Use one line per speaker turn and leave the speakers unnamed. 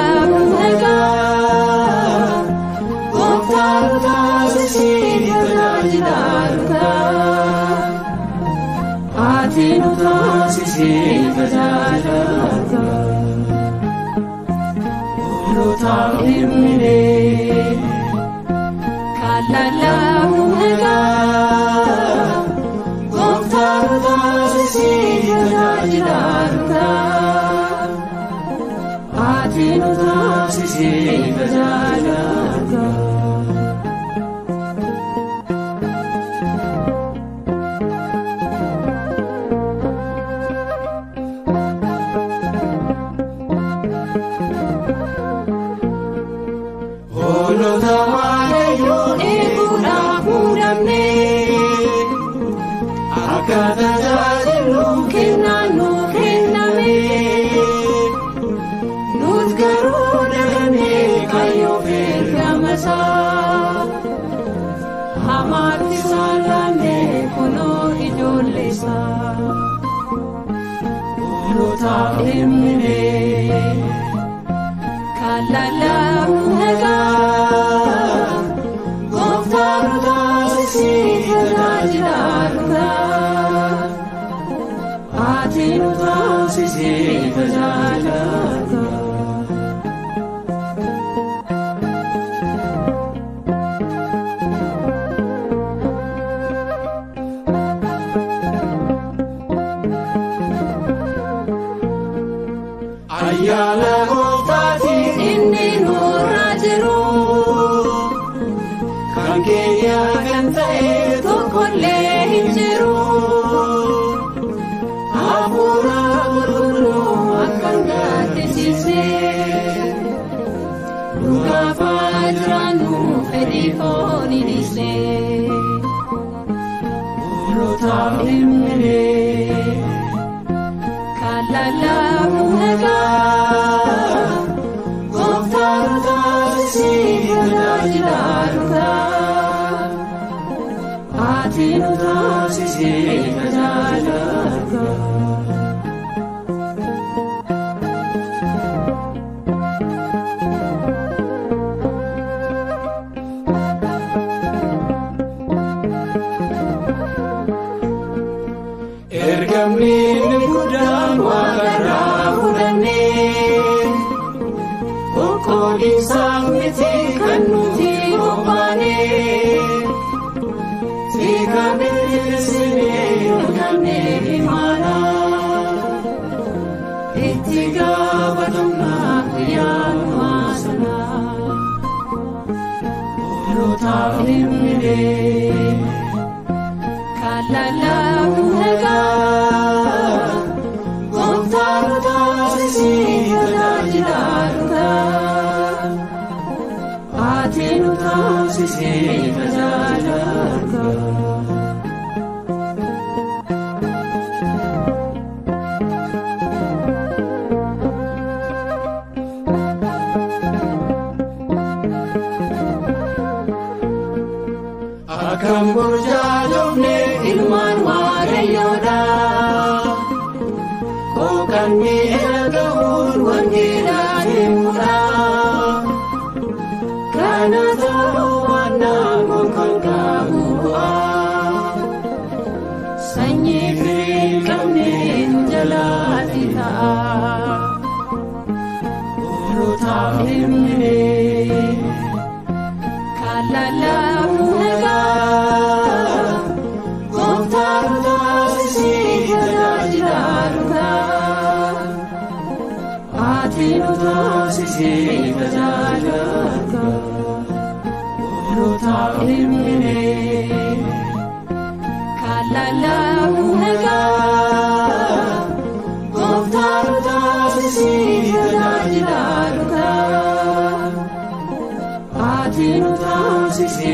Kallallabu nagaa gooftaa nu taasisii tajaajilaa dhugaa. Ati nu taasisii tajaajilaa dhugaa. Hoolotaaf dhimminee. Kallallabu nagaa gooftaa nu taasisii tajaajilaa dhugaa. Ati nu taasisii tajaajilaa dhugaa.
Hoolota Waaqayyoo
Eeguudhaaf muudamnee
akka tajaajillu
kennaan nuu kenname. Nut garuu dagannee kaayyoo ergama isaa. Hamaatti saalannee kunoo ijoollee isaa.
Hoolotaaf dhimminee.
Kallallabu nagaa gooftaa nu taasisii tajaajilaa dhugaa. Ati nu taasisii tajaajilaa dhugaa.
Ayyaana gooftaatiin
Inni nurra jiru
kan keenya kan ta'e
tokkollee hin jiru.
Hafuura
Qulqulluu akka hin gaddisiisne nu gaafa jiraannu fedhii foonii dhiisne.
Hoolotaaf dhimminee.
Kallallabu nagaa gooftaa nu taasisii tajaajilaa dhugaa. Ati nu taasisii tajaajilaa dhugaa.
Ergamni inni guddaan waaqarraa fudhannee qoqqoodiinsaaf miti kan nuti qophaane. Tika bittinsinee yookaannee imaana
Itti gaafatamna guyyaa dhumaa sana.
Hoolotaaf dhimminee.
Kallallabu nagaa gooftaa nu taasisii tajaajilaa dhugaa. Ati nu taasisii tajaajilaa dhugaa.
Akkam burjaajofne
Ilmaan Waaqayyoodha.
Qooqanni ergamuun wangeelaa deemuudha. Kana ta'uu baannaan gonkumaa qabu bu'aa.
Sanyii firii hin qabne nu jalaatti ta'a.
Hoolotaaf dhimminee.
Kallallabu nagaa gooftaa nu taasisii tajaajilaa dhugaa. Ati nu taasisii tajaajilaa dhugaa.
Hoolotaaf dhimminee.
Kallallabu nagaa gooftaa nu taasisii tajaajilaa dhugaa. Ati nu taasisii